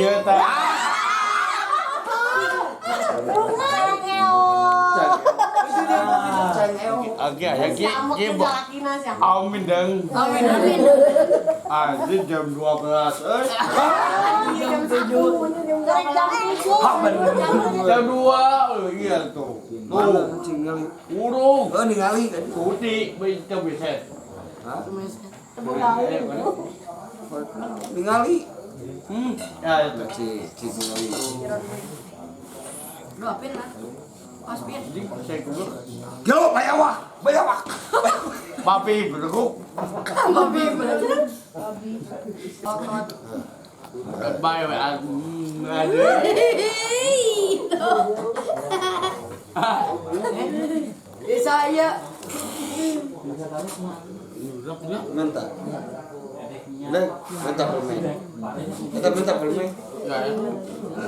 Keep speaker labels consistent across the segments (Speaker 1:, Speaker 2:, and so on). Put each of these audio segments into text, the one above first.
Speaker 1: Ieu teh.
Speaker 2: Cangeo.
Speaker 1: Oke, ya ki ki
Speaker 2: Jalakina sih.
Speaker 1: Amin deng.
Speaker 2: Amin amin.
Speaker 1: Anjing jam 12 euy.
Speaker 2: Jam 7. Jam 7.
Speaker 1: Jam 2 euy iya tuh. Tuh,
Speaker 3: Ningali.
Speaker 1: urung.
Speaker 3: Oh, ningali kan.
Speaker 1: Kuti bisa bisa.
Speaker 3: Hah? Ningali.
Speaker 1: Ya itu.
Speaker 3: Si, si ningali.
Speaker 2: Dua pin lah. Os pin.
Speaker 1: Anjing saya kudu.
Speaker 3: Yo, bayawak, bayawak.
Speaker 1: Papi berguk.
Speaker 2: Babi bener. Otot.
Speaker 1: Bye we aduh.
Speaker 2: Saya.
Speaker 3: Minta. Neng, minta permen. Minta minta permen.
Speaker 1: Ya.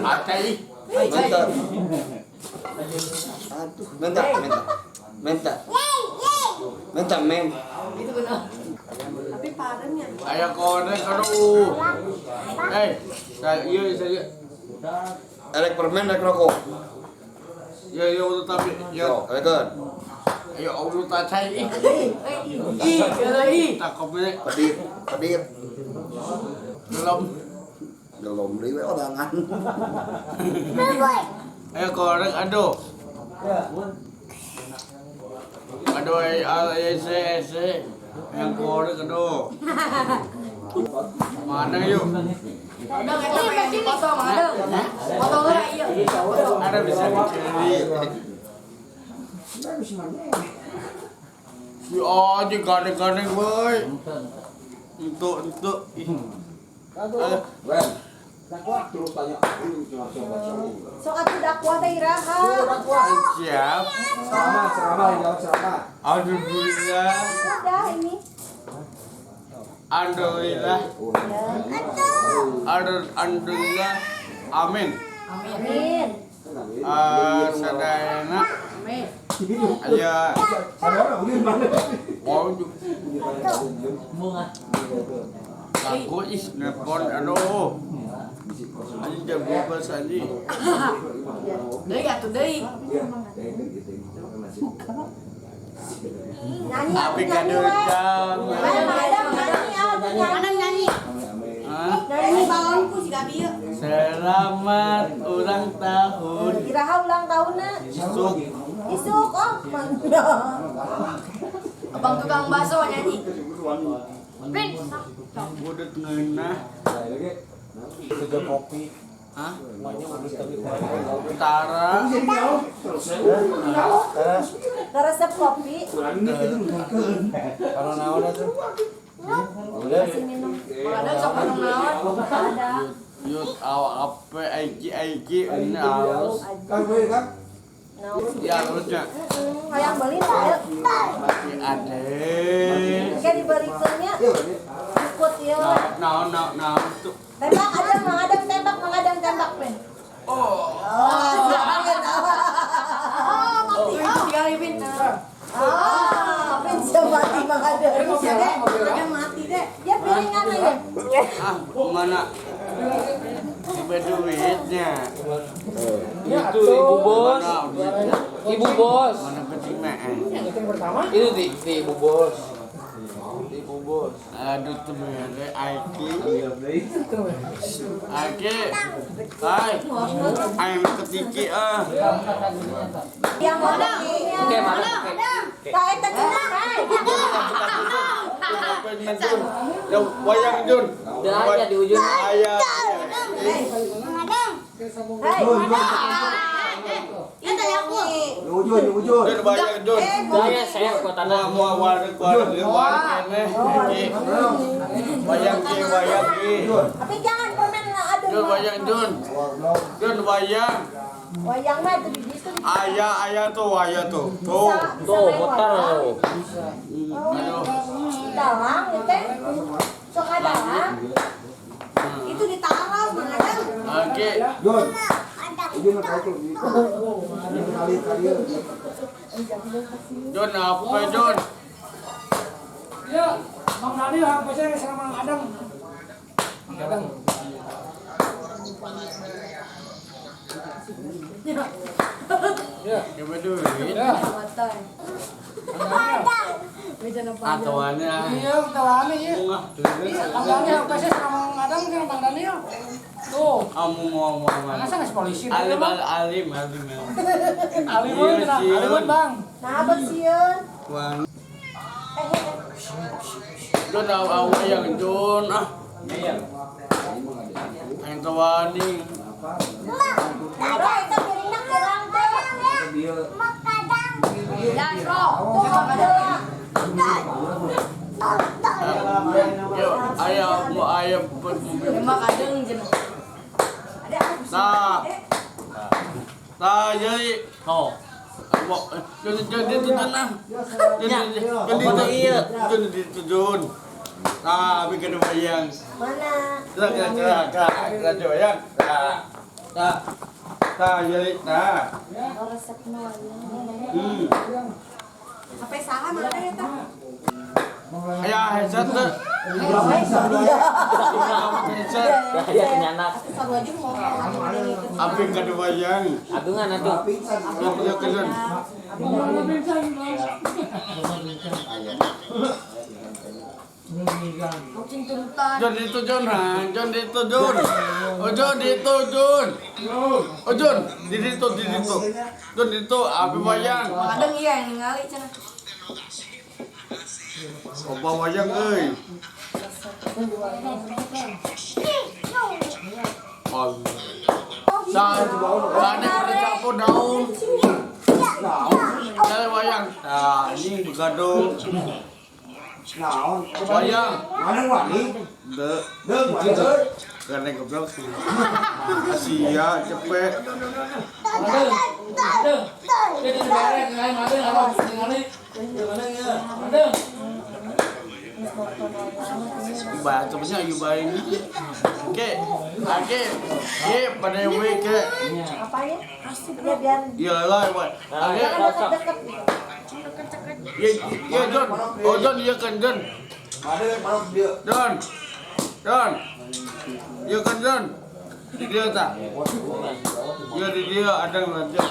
Speaker 1: Acai.
Speaker 3: Minta. Aduh, minta, minta. Minta. Minta men.
Speaker 2: Itu benar. Tapi parenya.
Speaker 1: Aya korek aduh. Eh, saya iya saya.
Speaker 3: Erek permen, erek rokok.
Speaker 1: Ya ya udah tapi ya
Speaker 3: Yo, erek.
Speaker 1: Ya Allah tak cai.
Speaker 2: Ih, ih.
Speaker 1: Tak kopi
Speaker 3: Pedir, pedir.
Speaker 1: belum.
Speaker 3: Belum beli we orangan.
Speaker 1: Ayo korek aduh. Aduh, ay C C. Yang korek aduh. Mana yuk?
Speaker 2: Udah kita pengen dipotong, ada. Potong lah iya.
Speaker 1: Ada bisa dicari. Ya aja gandeng-gandeng boy. Untuk. Ih.
Speaker 3: Wen.
Speaker 2: Sok atuh dakwah teh iraha.
Speaker 1: Siap.
Speaker 3: Ceramah, ceramah, jawab ceramah.
Speaker 1: Alhamdulillah.
Speaker 2: Udah ini.
Speaker 1: Alhamdulillah. Alhamdulillah. Amin.
Speaker 2: Amin.
Speaker 1: Sadayana.
Speaker 2: Amin.
Speaker 1: Aya. Wow. Lagu is nelpon aduh. Anjing jam 12 anjing.
Speaker 2: Deui atuh deui. Nyanyi
Speaker 1: Tapi kadang.
Speaker 2: Mana nyanyi?
Speaker 1: Hah?
Speaker 2: Nyanyi balonku si Gabi.
Speaker 1: Selamat ulang tahun.
Speaker 2: Iraha ulang tahunna.
Speaker 1: Isuk.
Speaker 2: Isuk oh. Abang tukang bakso nyanyi. Pin.
Speaker 1: Udah ngeunah.
Speaker 4: Tiga kopi.
Speaker 1: Hah? Utara.
Speaker 2: Resep kopi.
Speaker 4: Karena naon atuh? Udah.
Speaker 2: Minum. Ada sok minum naon? Ada.
Speaker 1: Yut awak apa aiki aiki ini harus.
Speaker 3: Kang, gue, Kang.
Speaker 1: Ya harusnya.
Speaker 2: Hayang beli teh.
Speaker 1: Masih ada.
Speaker 2: Kayak dibalikeunnya. Ikut ya.
Speaker 1: Nah, nah, nah, tuh.
Speaker 2: Tembak ada, mengadang tembak, mengadang tembak, Pin.
Speaker 1: Oh.
Speaker 2: Oh, siap, oh, mati. Oh, tinggal Pin. Ah, Pin siap mati mengadang. Deh, mati deh. Ya piringan aja.
Speaker 1: Ah, mana? Tiba duitnya.
Speaker 4: Itu ibu bos.
Speaker 1: Mana duitnya?
Speaker 4: Ibu bos.
Speaker 1: Mana penting mah?
Speaker 4: Itu di ibu bos. Di ibu bos.
Speaker 1: Aduh tuh mere aiki. Aiki. Hai. Ayam ketiki ah.
Speaker 2: Yang mana?
Speaker 4: Oke, mana?
Speaker 2: Tak eta cenah. Hai.
Speaker 1: Jun. Ya wayang Jun.
Speaker 4: Udah aja di ujung.
Speaker 1: Ayam.
Speaker 2: Hai. Ini aku.
Speaker 3: Ujun, ujun.
Speaker 1: Jun wayang Jun.
Speaker 4: Saya saya kota
Speaker 1: Wah, wah, warek warek warek kene. Iki. Wayang ki, wayang ki.
Speaker 2: Tapi jangan permen ada.
Speaker 1: Jun wayang Jun. Jun wayang.
Speaker 2: Wayang mah itu di situ.
Speaker 1: Ayah, ayah tuh, ayah tuh. Tuh.
Speaker 4: Tuh, putar.
Speaker 1: Aduh.
Speaker 2: Dalang itu. Sok dalang. Itu ditaruh mengadang.
Speaker 1: Oke.
Speaker 3: Jun. Ujun kau tuh. Kali kali.
Speaker 1: Jun apa Jun?
Speaker 5: Ya, Bang Daniel hampir saya sama Mang Adang. Mang Adang. Ya.
Speaker 1: Coba duit.
Speaker 5: Ya.
Speaker 1: Atuannya.
Speaker 5: Iya, tawane iya. Iya, tangganya pasti sama ngadang kan Bang Daniel. Tuh.
Speaker 1: Kamu mau mau.
Speaker 5: Masa nggak polisi?
Speaker 1: Alim alim alim.
Speaker 5: Alim, alim Bang.
Speaker 2: Nah, sieun.
Speaker 1: Wang. Jon awa yang Jon ah.
Speaker 4: Iya.
Speaker 1: Yang tawani.
Speaker 2: Ada eta piringna kurang teh.
Speaker 6: Ya, bro.
Speaker 1: Yo, ayam mau ayam buat
Speaker 6: Emang kadang jeneng.
Speaker 1: Nah. Nah, jadi oh. Jon itu nah. Jon itu itu Jon. Nah, bikin wayang.
Speaker 2: Mana?
Speaker 1: Kira kira kira kira wayang. Nah. Nah. Nah, jadi nah.
Speaker 2: Resepna wayang.
Speaker 6: Sampai saha mana eta?
Speaker 1: Ya, headset tuh. Headset.
Speaker 4: Ya kenyanak.
Speaker 1: Api kada wayang.
Speaker 4: Agungan atuh.
Speaker 1: Ya keun. Jon itu Jon, Jon itu Jon. Oh Jon itu Jon. Oh Jon, di situ di situ. Jon itu api wayang.
Speaker 6: Kadang iya yang ningali cenah.
Speaker 1: Opa wayang euy. Oh. Sana pada campur daun. Dari wayang. Nah, ini begadung.
Speaker 3: Naon?
Speaker 1: Wayang.
Speaker 3: Mana wani?
Speaker 1: De.
Speaker 3: Deung wani euy.
Speaker 1: Karena goblok sih. Sia cepet. Baca cepetnya ayu bae ini. Oke, oke, oke, pada we ke.
Speaker 2: Apanya? Ya biar.
Speaker 1: Iya lah, Pak. Oke.
Speaker 2: Deket-deket.
Speaker 1: Iya, iya John. Oh John, iya kan John.
Speaker 3: Ada manuk dia.
Speaker 1: John. John. Iya kan John. Di dia tak? Iya di dia ada yang lanjut.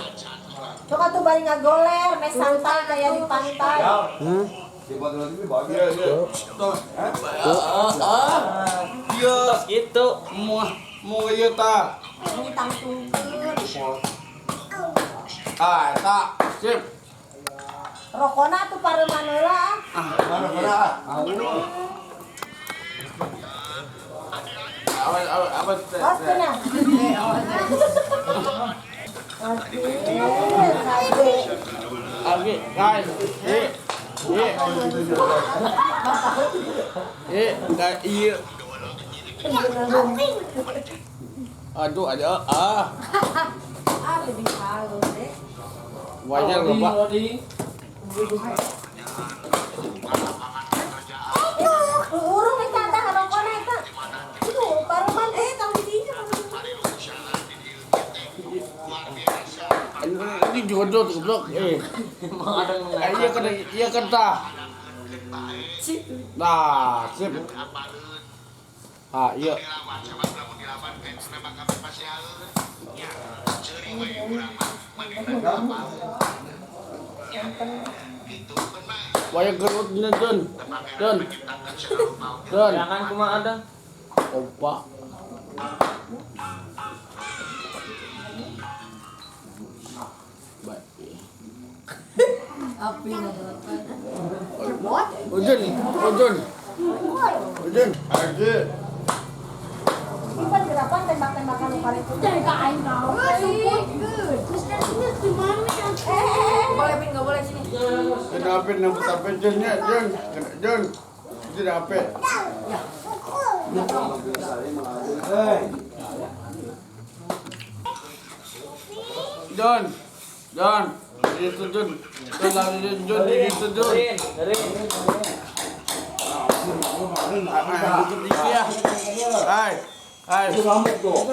Speaker 2: Coba tuh bari ngagoler, mes santai kayak di pantai.
Speaker 1: Iya, iya. Tuh. Iya.
Speaker 4: Tos gitu.
Speaker 1: Mau mau iya ta.
Speaker 2: Ini tangtungkeun.
Speaker 1: Ah, tak. Sip.
Speaker 2: Rokona tuh pareuman heula.
Speaker 1: Ah,
Speaker 3: Mana mana?
Speaker 1: Awas, awas, awas.
Speaker 2: Awas cenah. Aduh, sade.
Speaker 1: Oke, guys. Eh. Eh. Eh, guys, iya. Aduh, ada ah.
Speaker 2: Ah, lebih halus deh.
Speaker 1: Wajar loh, Pak.
Speaker 2: Urung eta tah rokona eta. Itu pareuman tang di dinya.
Speaker 1: Ini jodoh goblok. Eh.
Speaker 4: Emang ada yang
Speaker 1: Iya kan iya kan tah. Nah, sip. Ah, iya. Wayang gerutnya John. John. John.
Speaker 4: Jangan kumaha ada.
Speaker 1: Opa. Baik.
Speaker 6: Api
Speaker 1: Ujun, Ujun. Ujun. Aji.
Speaker 2: Ipan gerakan tembak-tembakan kali itu.
Speaker 6: Boleh Pin, enggak boleh sini.
Speaker 1: Kena apa nambah apa John ya, John. Kena John. Itu dah apa? John. John. Itu John. John lari John itu John.
Speaker 4: Rin, Rin.
Speaker 1: Ah, dikit dikit ya. Hai. Hai.
Speaker 3: Itu rambut tuh.